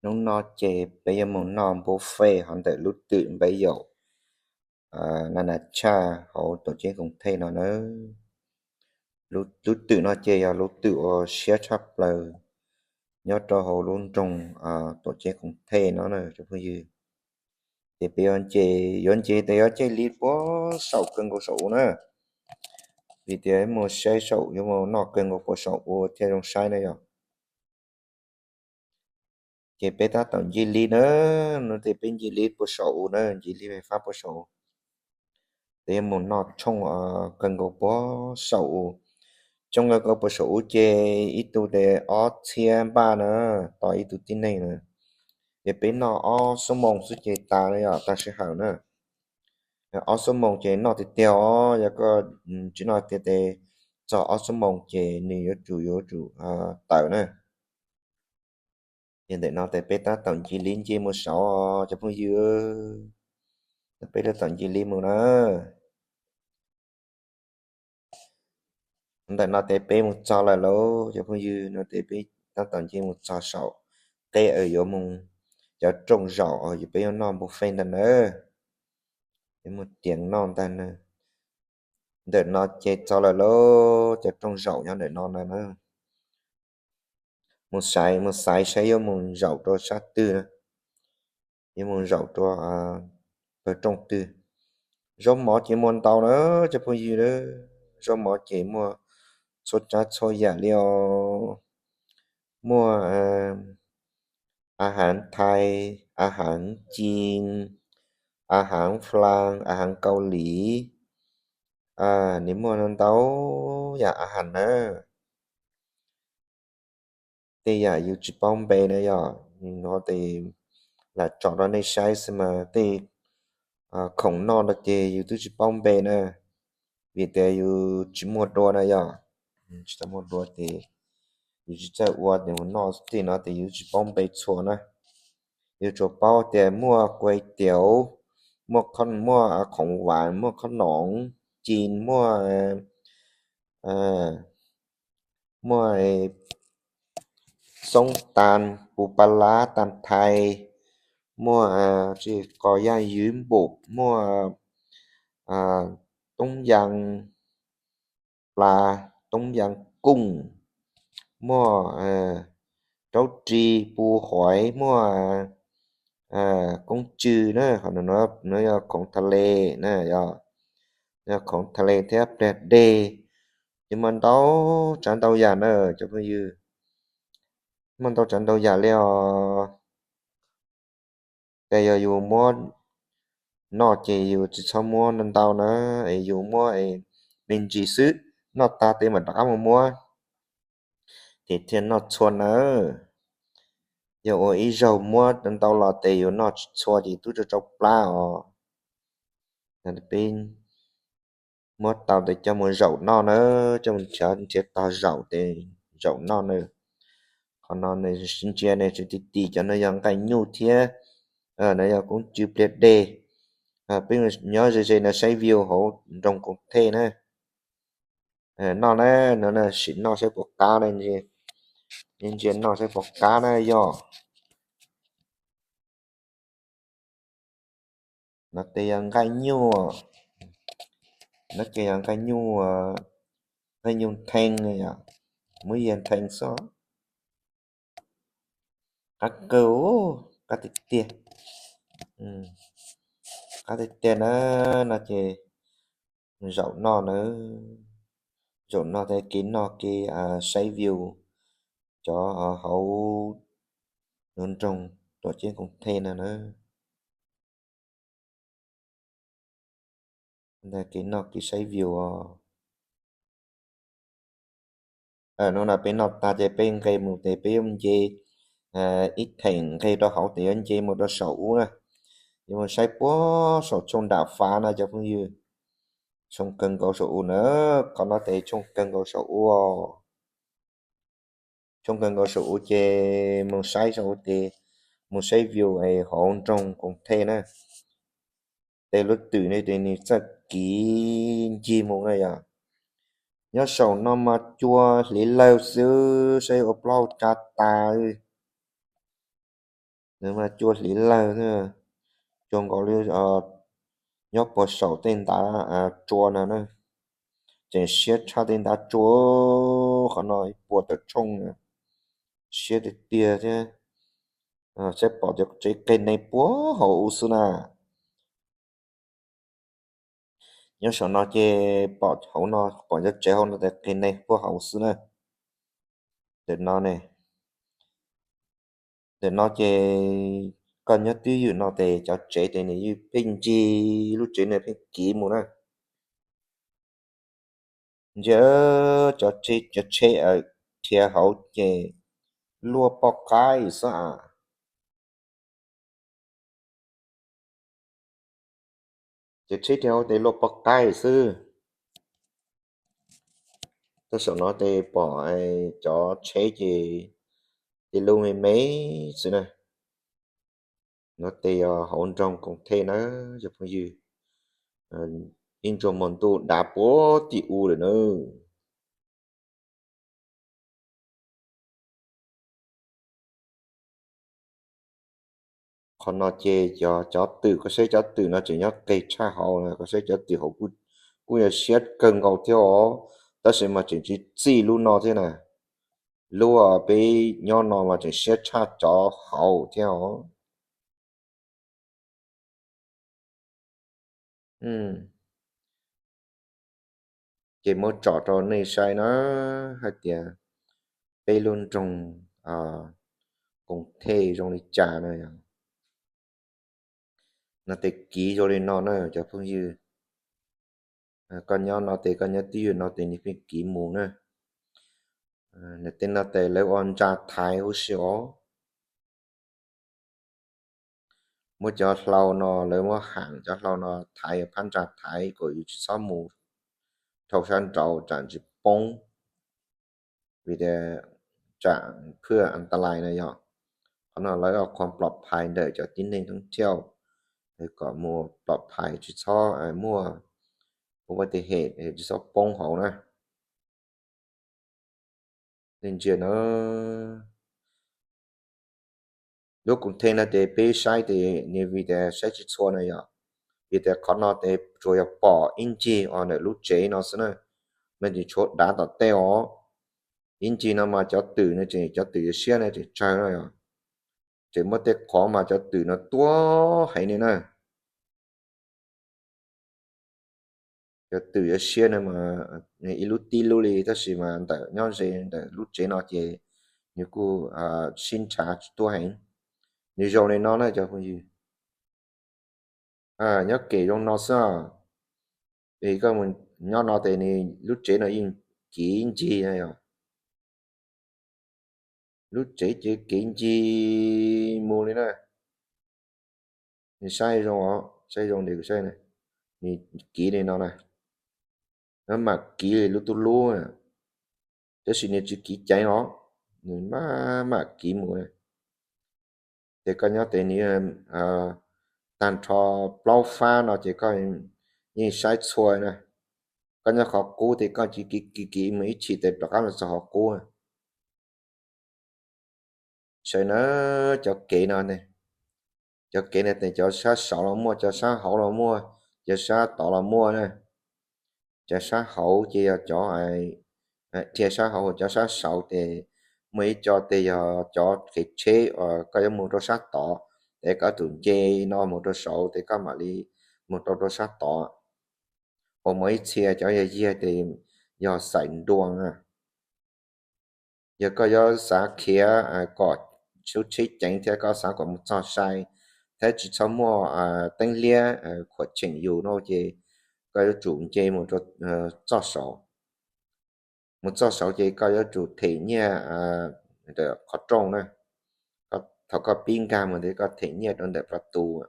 Hnub no ces peb yuav mus noj buffet hauv ntawm lub twm npe yaum Nana Tshaj hauv tuam ceeb Koos Thej no na. Lub twm no ces yog lub twm uas siab tshaj plaws nyob rau hauv lub nroog tuam ceeb Koos Thej no na cov phooj ywg. Ces peb yuav nce, yuav nce tes yuav caij liv puag saum kawg nkaus saum u na, vim tias yuav mus saib saum, yuav mus noj kawg nkaus puag saum u thiaj zoo saib na yom. Ces peb tab tom nce liv na, no ces peb nce liv puag saum u na, nce liv fab puag saum u. Tes yuav mus noj tshooj kawg nkaus puag saum u. Tshooj kawg nkaus puag saum u ces ib tug tes ob txhiab npaj na, tos ib tug tib neeg na. Ces peb noj ob xuab moos xwb ces tas na yom, tag sij hawm na. Ob xuab moos ces noj tiag tiag os, yog koj tsis noj tiag tes txog ob xuab moos ces nws yuav tsum yuav tsum tawm na. Ces ntawm no tes peb tab tom nce liv nce mus saud cov phooj ywg, peb tab tom nce liv mus na. Ntawm no tes peb mus txog lawm lauj cov phooj ywg, no tes peb tab tom nce mus txog saum qeb uas yuav mus cov rooj zaum uas peb yuav noj buffet ntawd na. Peb mus tiav noj ntag na. Ntawm no ces txog lawm lauj, cov rooj zaum nyob ntawm no na. Mus xaiv, mus xaiv saib yuav mus zaum rau sab twg na, yuav mus zaum rau pawg rooj twg. Zaub mov ces muaj ntau na cov phooj ywg, zaub mov ces muaj txhua tsav txhua yam li os. Muaj a hav thais, a hav cin, a hav flan, a hav kaus lim, nws muaj ntau yam a hav na. Tej yam yus tsis paub npe na yom, no tes lam tso rau nej saib xwb mas tej khoom noj no ces yus twb tsis paub npe na, vim tias yus tsis muaj dua na yom. Tsis tau muaj dua ces yus tsis txawj ua ces mus noj tej no ces yus tsis paub npe txhua na. Yus tsuas paub tias muaj kuai tiav, muaj, muaj khoom vam, muaj khob noom, cin, muaj, muaj xoob tas, pus pa lab tas thais, muaj qos yaj ywv npum, muaj toob yas plas, toob yas kooj, muaj raub ri, pus huav, muaj koob tsw na, qhov no yog khoom tha le na, yog khoom tha le thiab pliag deg, ces muaj ntau tsav ntau yam na cov phooj ywg, muaj ntau tsav ntau yam li os. Ces yog yus muab noj ces yus tsis txhob muab ntau na, es yus muab me ntsis xwb, noj tag tes mam rov qab mus muab, ces thiaj noj txhua nawb. Yog ua ib zaug muab ntau los tes yus noj tsis txhua ces twb tsau tsau plab os. Peb muab tau tes coj mus zaum noj na, coj mus nrhiav, nrhiav tog zaum tes zaum noj na. Qhov no ntsia ne tsis ti ti, cov no yog nqaij nyuj thiab, no yog koob tsw pliag deg. Peb nyob ze ze no saib view hauv nroog Koos Thej na. Noj na, no sim noj saib puas qab na, ntsia noj saib puas qab na yog. No tes yog nqaij nyuj, no ces yog nqaij nyuj, nqaij nyuj nthee, muab yag nthee xwb. Qab kawg, qab tiag tiag, qab tiag tiag na. No ces zaum noj na, zaum noj tes kev noj kev saib view cov hauv nroog Tuam Ceeb Koos Thej no na. Ntawm kev noj kev saib view os. Hnub no peb noj tag ces peb nqes mus ces peb yuav nce ib theem nqes rau hauv tes yuav nce mus rau saum ub na. Yuav mus saib puag saum tshooj nram fav na cov phooj ywg. Tshooj kawg nkaus saum u na, qhov no tes tshooj kawg nkaus saum u. Tshooj kawg nkaus saum u ces mus saib saum u ces mus saib view hauv nroog Koos Thej na. Tej lub twm ne ces nws txawj kiv ncig mus na yom. Nyob saum no mas cua hliv lawg xwb, saib ua plaub tsa tas. Nws mas cua hliv lawg thiab, cua nkaus li nyob puag saum tej ntav tsua no na. Tseem siab tshaj tej ntav tsua, qhov no ib puas tawm tshooj, siab tiag tiag thiab. Saib pom cov tsev qe neeg puag hauv xwb na. Nyob saum no ces pom hauv no, pom cov tsev hauv no tes qe neeg puag hauv xwb na. Ntawm no ne, ntawm no ces koj nyob twj ywm no tes cov tsev tes nws yeej pheej ncig, lub tsev nws pheej kiv mus na. Ntsia, cov tsheb, cov tsheb dhia hauv ces luaj poj qaib xwb a. Cov tsheb dhia hauv tes luaj poj qaib xwb. Tab saum no tes pom cov tsheb ces tej lub me me xwb na. No tes yog hauv nroog Koos Thej na cov phooj ywg. Ib ntsuag hmo ntuj dav puag tim u lawm na. Qhov no ces cov, cov twm, koj saib cov twm no tseem nyob qeg tshaj hauv na, koj saib cov twm hauv kuj, kuj yog siab kawg nkaus thiab os, tab sis mas tseem tsis txij lub no thiab na. Lub peb nyob no mas tseem siab tshaj cov hauv thiab os. Ces muab tsom rau nej saib na, hais tias peb lub nroog Koos Thej zoo li cas na. No tes kiv zoo li no na cov phooj ywg. Koj nyob no tes koj nyob twj ywm no tes nws pheej kiv mus na. Tej no tes lawv ua ntsa thaiv huv si os. Muab cov hlau no, lawv muab ham cov hlau no thaiv phab ntsa thaiv kom yus tsis txhob mus dhau sab nraud tsam tsis poob, vim tias tsam phwj an ta lais na yog. Qhov no lawv ua qhuas plom phais ntawm cov tib neeg thoob thiauj, kom mus plom phais tsis txhob muaj ua vaj teg hem, tsis txhob poob hauv na. Nej ntsia na, lub Koos Thej no tes peb saib tes nws vim tias saib tsis txhua na yog, vim tias qhov no tes tsuas yog pom ib ncig os ntawm lub tsev no xwb na, mas tseem tshuav dav tom tej os. Ib ncig no mas cov twm no tseem, cov twm yuav siab no tseem tsawg no yog, tseem muaj tej qhov mas cov twm no tuab heev li na. Cov twm yuav siab no mas ib lub tib lub li, tab sis mas ntawm nyob ze ntawm lub tsev no ces nws kuj sib nrhav tsis tuab heev. Nws zoo li no na cov phooj ywg. Nyob kem zoo no xwb. Es koj mus nyob no tes nws lub tsev no yeej kiv ncig na yog. Lub tsev ces kiv ncig mus li na. Nws saib zoo os, saib zoo li kuv saib, nws kiv li no na. Nws mam kiv li lub tub lub, tab sis nws tsis kiv ceev os, nws mam mam kiv mus. Ces koj nyob tes nws tag nrho plaub fab no ces koj yeej saib txhua na. Koj nyob qhov qub tes koj cia li kiv kiv mus ib chim tes rov qab los txog qhov qub. Saib na, cov kev no, cov kev no tes cov sab saud los muaj, cov sab hauv los muaj, cov sab tod los muaj na. Cov sab hauv ces yog cov, dhia sab hauv, cov sab saud ces muaj ib co tes yog cov kev tsheb uas koj yuav mus rau sab tod, tes koj tsum nce no mus rau saud tes koj mam li mus rau rau sab tod. Uas muaj ib txhia cov yog yiag tes yog xaim nruas na. Yog koj yuav xav khiav kom lub tsheb ceev thiab koj xav kom mus txog sai thiab tsis txhob muaj teeb liab khuam cheem yus no ces koj yuav tsum nce mus rau txoj saud. Mus txoj saud ces koj yuav tsum them nyiaj ntawm qhov rooj na. Thaum koj pib nkag mus tes koj them nyiaj rau ntawm pas tus.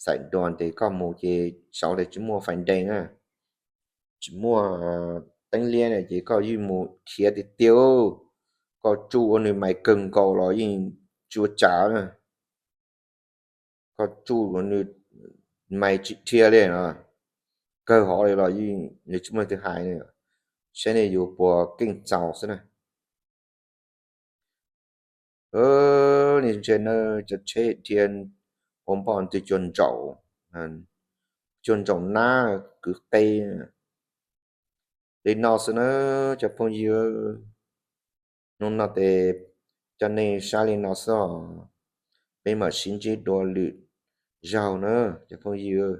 Xaim nruas tes koj mus ces saud tes tsis muaj fais nrees na, tsis muaj teeb liab na ces koj yeej mus khiav tiag tiag. Koj tsuj ua nws mais kawg nkaus los yeej tsis ua cas na. Koj tsuj ua nws mais tsis dhia li no, kawg hov li los yeej nws tsis muaj leej twg hais na. Saib nej yuav puas keej txaus xwb na. Ntsia na, cov tsheb dhia ua npoj ntws cuag ntsaum, cuag ntsaum nab kwv qe li no xwb na cov phooj ywg. Hnub no ces coj nej saib li no xwb os, peb mam sib ntsib dua lwm zaug na cov phooj ywg.